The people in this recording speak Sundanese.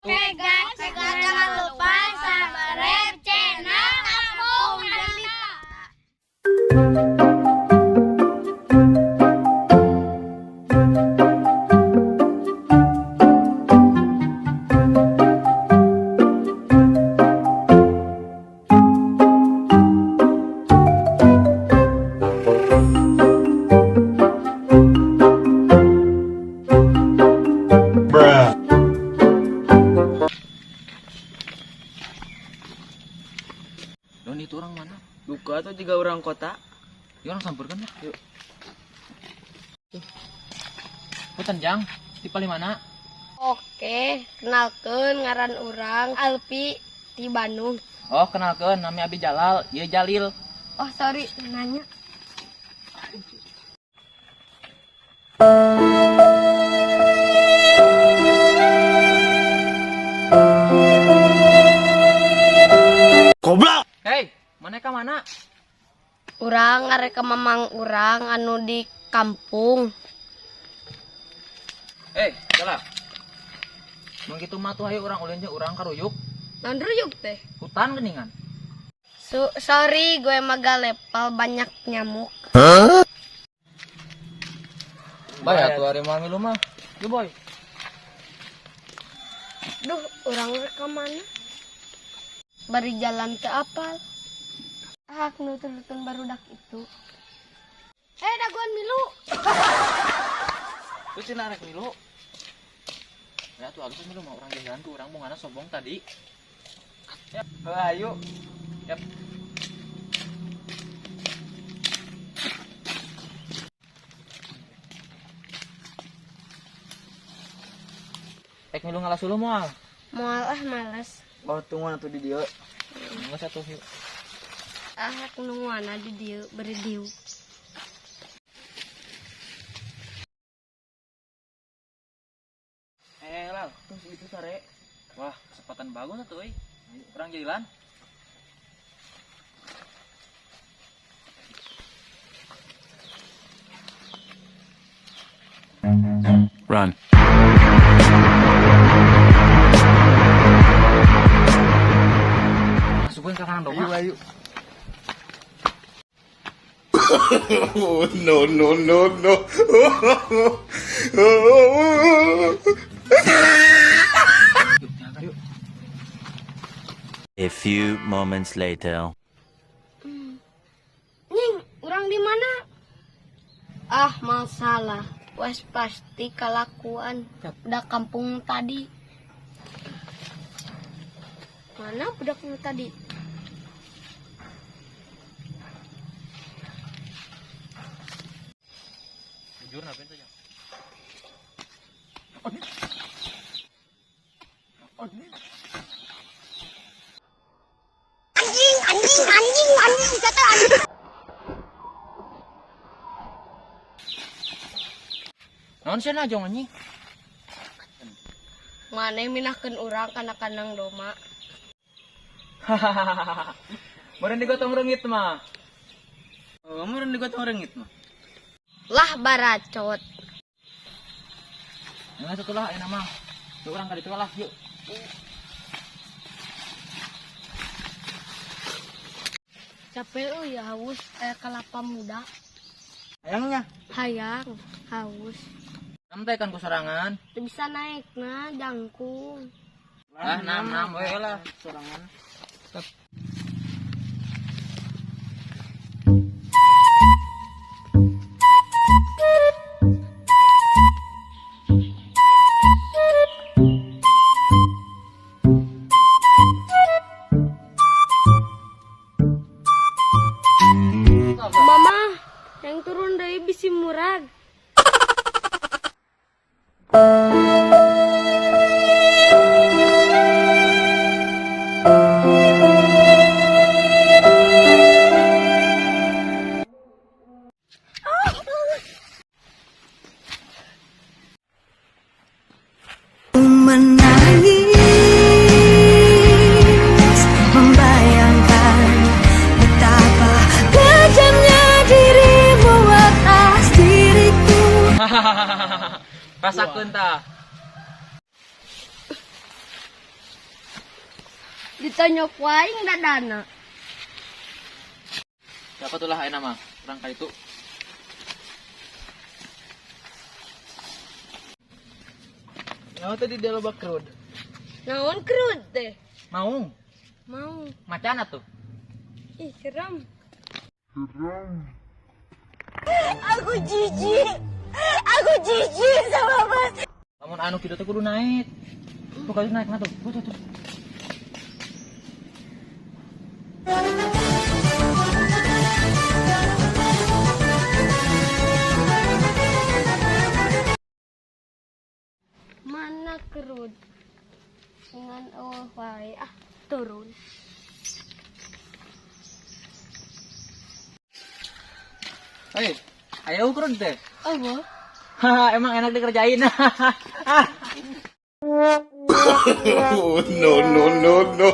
Oke guys, jangan lupa subscribe channel Kampung Jelita. Bruh. Don, itu orang mana? Duka atau juga orang kota. Ya urang samperkeun lah. Yuk. Punten, Jang, di paling mana? Oke, kenalkan ngaran urang Alpi di Bandung. Oh, kenalkeun, nami Abi Jalal, ieu Jalil. Oh sorry, nanya. Goblok. Hei, mana ka mana? Urang ngarek ke mamang urang anu di kampung. Eh, Jalal. Mun kitu mah tuh ayo urang ulin jeung urang karuyuk. Naon ruyuk teh? Hutan geningan. Sorry, gue mah gak level, banyak nyamuk. Bae atuh ari moal milu mah. Yuk, boy. Duh, urang rek ka mana? Bari jalan ke apal. Ah, nutur-nutur barudak itu. Eh, dagoan milu. Terus cenah rek milu. Ya tuh alus milu mah urang jalan tuh urang bungana sombong tadi. Ya, ayo. Yap. Rek milu ngalas dulu moal. Moal ah, males. Oh, tunggu atuh di dieu. Nggak satu yuk. Ah, rek nungguan di dieu beri dieu. Eh, Lal, tuh itu sore. Wah, kesempatan bagus tuh, euy. Urang jalan. Run. Masukin ke kanan dong. Ayo, ayo. Oh, no, no, no, no. Yuk, tinggalkan. Yuk. A few moments later. Nying, urang di mana? Ah, masalah. Wes pasti kelakuan budak kampung tadi. Mana budaknya tadi? Jujur ngapain tuh, Jang? Anjing, anjing, anjing, anjing, kata anjing. Naon sih najong anjing? Maneh minahkeun urang kana kandang doma. Hahaha. Meureun digotong reungit mah. Oh, meureun digotong reungit mah. Lah baracot. Yang satu lah enak mah. Yuk urang ka ditu lah, yuk. Capek euy ya haus kelapa muda. Hayangnya. Hayang, haus. Nam teh kan kusorangan. Teu bisa naik nah jangkung. Ah, nam nam we lah. Sorangan. Mama, yang turun deui bisi murag. Menangis membayangkan betapa kejamnya dirimu atas diriku. Hahaha. Rasakeun tah. Ditonyok wae dadana. Siapa tuh lah ayeuna mah? Urang ka ditu. Nyawa tadi dia loba crowd. Naon krud teh? Mau. Mau. Macan atuh. Ih, serem. Aku jijik. Aku jijik sama Mas. Lamun anu kitu teh kudu naik. Tuh kali naik nah tuh. Tuh tuh. Tuh. Mana kerud? Dengan oh wae ah turun. Hei, ayo ukur teh. Apa? Haha, emang enak dikerjain. Oh, no, no, no, no.